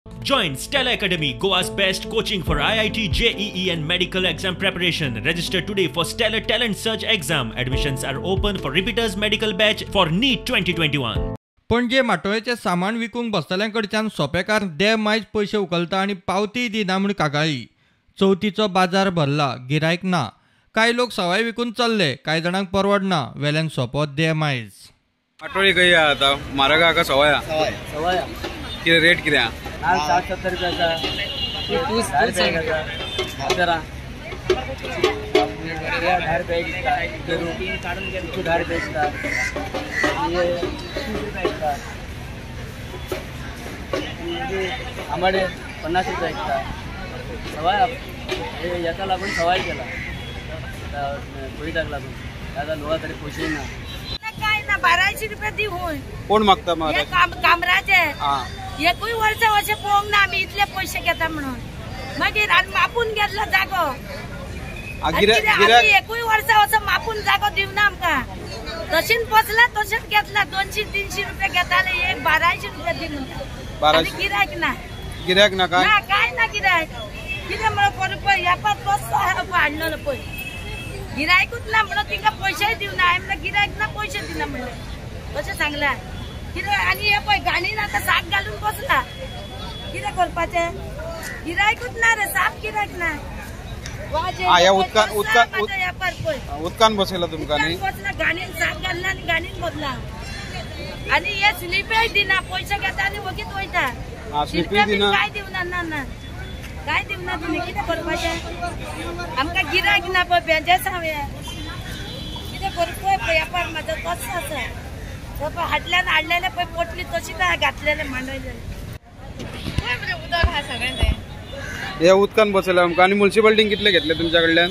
Join Stella Academy, Goa's best coaching for IIT, JEE and medical exam preparation. Register today for Stellar Talent Search exam. Admissions are open for repeaters medical batch for NEET 2021. Panaji माटोळेचें सामान विकूंक बसतल्यां कडच्यान सोपेकार दे मायज पयशे उखलता आनी पावतीय दिना म्हूण कागाळी. चवथीचो बाजार भरला, गिरायक ना. कांय लोक सवाय विकून चल्ले, कांय जाणांक परवडना, वेल्यान सोपो दे मायज. माटोळी खंय आतां म्हारग आहा काय सवाय आहा? सवाय. कितें रेट कितें आहा? 770 रुपया आसा, 10 रुपया आसा, 10 रुपया दिसता, 10 रुपया दिसता, 30 रुपया दिसता, आंबाडे 50 रुपया दिसता. सवाय हेका लागून सवाय केला, कोविडाक लागून आतां लोकां कडेन पयशे ना. काय ना 1200 रुपया दिवन कोण मागता? कामराचे एकूय वर्स अशें पळोवंक ना आमी इतले पयशे घेता म्हणून. मागीर आनी मापून घेतलो जागो, आमी एकूय वर्सा असो मापून जागो दिवना आमकां. तशीच बसला तशेंच घेतला, 200-300 रुपया घेताले, एक 1200 रुपया दी म्हणटा. आनी गिरायक ना, गिरायक ना, काय ना, काय ना गिरायक. कितें म्हणून करूं पळय, वेपार कसो हाडलेलो पळय, गिरायकूच ना म्हणून तिंका पयशेय दिवना. हांवें म्हणलें गिरायक ना पयशे दिना म्हणलें, अशें सांगलां. कितें आनी हे पळय गाणीन आतां साक घालून बसला, कितें करपाचें? गिरायकूच ना रे, साप गिरायक ना. उदकान बसयला तुमकां? बसला गाणीन साक घालला आनी गाणीन बसला. आनी हे स्लिपय दिना, पयशे घेता आनी वगीत वयता. स्लिपय दिना, काय दिवना? ना ना, काय दिवना तुमी? कितें करपाचें? आमकां गिरायक ना पळय, बेंजेसांव हें. कितें करूं पळय, वेपार म्हाजो कसो आसा. हाडल्यान हाडलेले पळय पोटली तशीच घातलेले मांडयलेले. उदक आहा सगळें तें हे उदकान बसयला आमकां. आनी म्युनिसिपालिटीन कितले घेतले तुमच्या कडल्यान?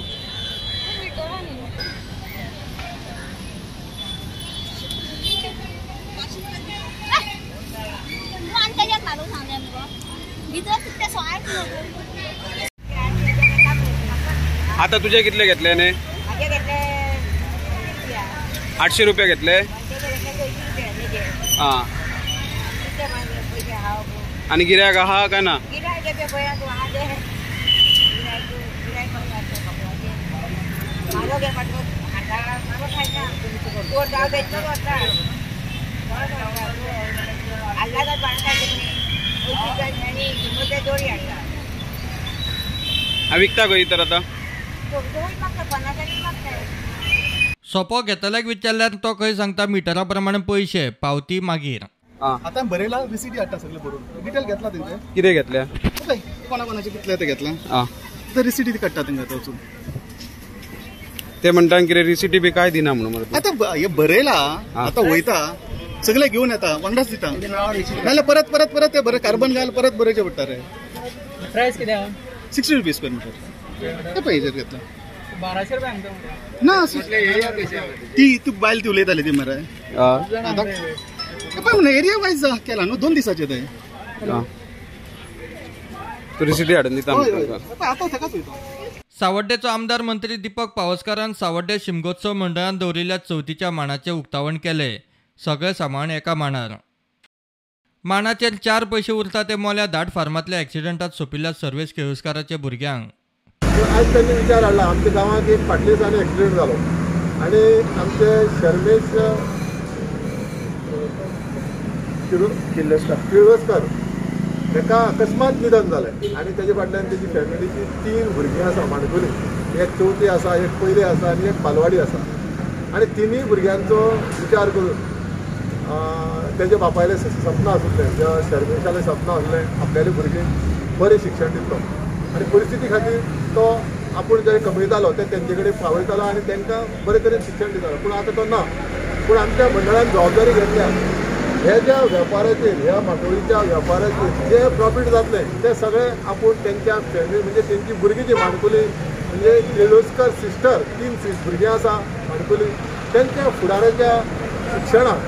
आता तुझे कितले घेतले ने? 800 रुपये घेतले. हां, आनी गिरायक आहा काय ना? विकता खंय तर आतां? सोपो घेतल्याक विचारल्यार तो खंय सांगता मिटरा प्रमाणे पयशे, पावती मागीर. आतां बरयला रिसिटी हाडटा सगळें बरोवन, डिटेल घेतला तेंचे. कितें घेतल्या? कोणा कोणाचे कितले ते घेतला, ते रिसिटी काडटा तेंका आतां वचून. ते म्हणटा कितें रिसिटी बी काय दिना म्हणून. आतां हे बरयला, आतां वयता सगळें घेवन येता, वांगडाच दिता, नाजाल्यार परत परत परत ते बरें कार्बन घाल परत बरोवचें पडटा रे. प्रायस कितें आहा? 60 रुपीज स्क्वेअर मिटर. ते पळय हेजेर घेतला 1200 रुपया ना. ती तूं बायल ती उलयताली ती मरे. पळय एरिया वायज केला न्हू, 2 दिसाचे ते. रिसिटी हाडून दिता आतां ताकाच वयता. सावड्डेचो आमदार मंत्री दीपक पावसकारान सावड्डे शिमगोत्सव मंडळान दवरिल्ल्या चवथीच्या माणाचें उक्तावण केलें. सगळें सामान एका माणार. माणाचेर 4 पयशे उरता ते मोल्या दाट फार्मांतल्या एक्सिडंटात सोंपिल्ल्या सर्वेश केळुस्काराच्या भुरग्यांक. आयज त्यांनी विचार हाडला, आमच्या गांवांत एक फाटल्या दिसांनी एक्सिडंट जालो आनी आमचे शर्मेश किर्लोस्कर ताका अकस्मात निधन जालें आनी ताजे फाटल्यान तेजी फॅमिलीची 3 भुरगीं आसा माणकुली, एक चवथी आसा, एक पयली आसा आनी एक बालवाडी आसा. आनी तिनूय भुरग्यांचो विचार करून तेजे बापायलें सपन आसलें, ज्या शर्मेशालें सपन आसलें आपल्याले भुरगीं बरें शिक्षण दितलो, आनी परिस्थिती खातीर तो आपूण जें कमयतालो तें तेंचे कडेन पावयतालो आनी तांकां बरे तरेन शिक्षण दितालो. पूण आतां तो ना. पूण आमच्या मंडळान जबाबदारी घेतल्या, हे ज्या वेपाराचेर, ह्या माटोळीच्या वेपाराचेर जे प्रॉफीट जातलें तें सगळें आपूण तेंच्या फॅमिली म्हणजे तेंची भुरगीं जी माणकुली म्हणजे किर्लोस्कर सिस्टर 3 भुरगीं आसा माणकुली, तेंच्या फुडाराच्या शिक्षणाक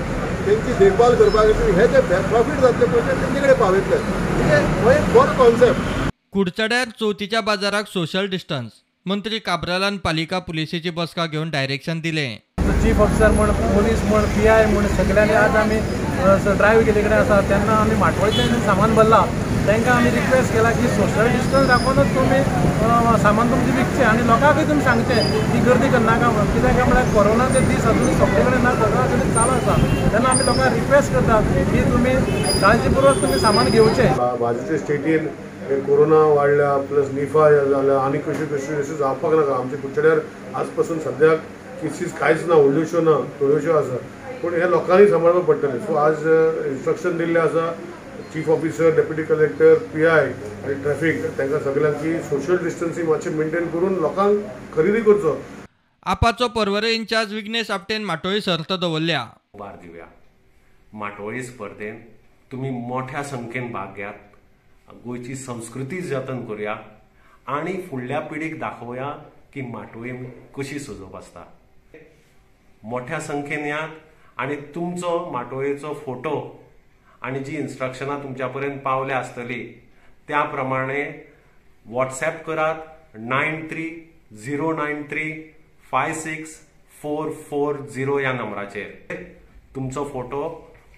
तेंची देखभाल करपा खातीर हे जे प्रॉफीट जातले पयशे तेंचे कडेन पावयतले. म्हणजे हो एक बरो कॉन्सेप्ट. कुडचड्यार चवथीच्या बाजाराक सोशल डिस्टन्स, मंत्री काब्रालान पालिका पुलिसेची बसका घेवन डायरेक्शन दिलें. चीफ ऑफिसर म्हण, पोलीस म्हण, पी I म्हण सगळ्यांनी आज आमी ड्रायव्ह केल्ले कडेन आसा तेन्ना आमी माटवळींतल्यान सामान भरलां. तांकां आमी रिक्वेस्ट केला की सोशल डिस्टन्स राखूनच तुमी सामान तुमचें विकचें आनी लोकांकूय तुमी सांगचें की गर्दी करनाका म्हणून. कित्याक काय म्हळ्यार कोरोनाचे दीस अजून सगळे कडेन ना, कोरोना अजून चालू आसा. तेन्ना आमी लोकांक रिक्वेस्ट करता की तुमी काळजीपूर्वक तुमी सामान घेवचें. बाजूचे स्टेटीन कोरोना वाडल्या प्लस निफा जाल्या आनी कश्यो कश्यो अश्यो जावपाक नाका. आमच्या कुडचड्यार आज पासून सद्याक केसीस कांयच ना, व्हडल्योश्यो ना, थोड्योश्यो आसा, पूण हे लोकांनी सांबाळपाक पडटलें. सो आज इन्स्ट्रक्शन दिल्लें आसा chief officer, deputy collector, PI आनी ट्रॅफिक तांकां सगल्यांक की सोशल डिस्टन्सिंग मातशें मेंटेन करून लोकांक खरेदी करचो. आपाचो पर्वरे इन्चार्ज विघ्नेश आपटेन माटोळी सर्त दवरल्या. उबार दिवया माटोळी स्पर्धेन तुमी मोठ्या संख्येन भाग घेयात, गोंयची संस्कृती जतन करूया आनी फुडल्या पिढीक दाखोवया की माटोळी कशी सजोवप आसता. मोठ्या संख्येन यात आनी तुमचो माटोळेचो फोटो आनी जी इन्स्ट्रक्शनां तुमच्या पर्यंत पावल्या आसतली त्या प्रमाणे वॉट्सएप करात 93093 56440 ह्या नंबराचेर. तुमचो फोटो,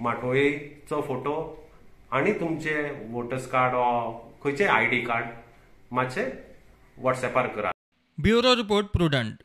माटोळेचो फोटो आनी तुमचे वोटर्स कार्ड वा खंयचें ID card मातशें वॉट्सएपार करात. Bureau report, Prudent.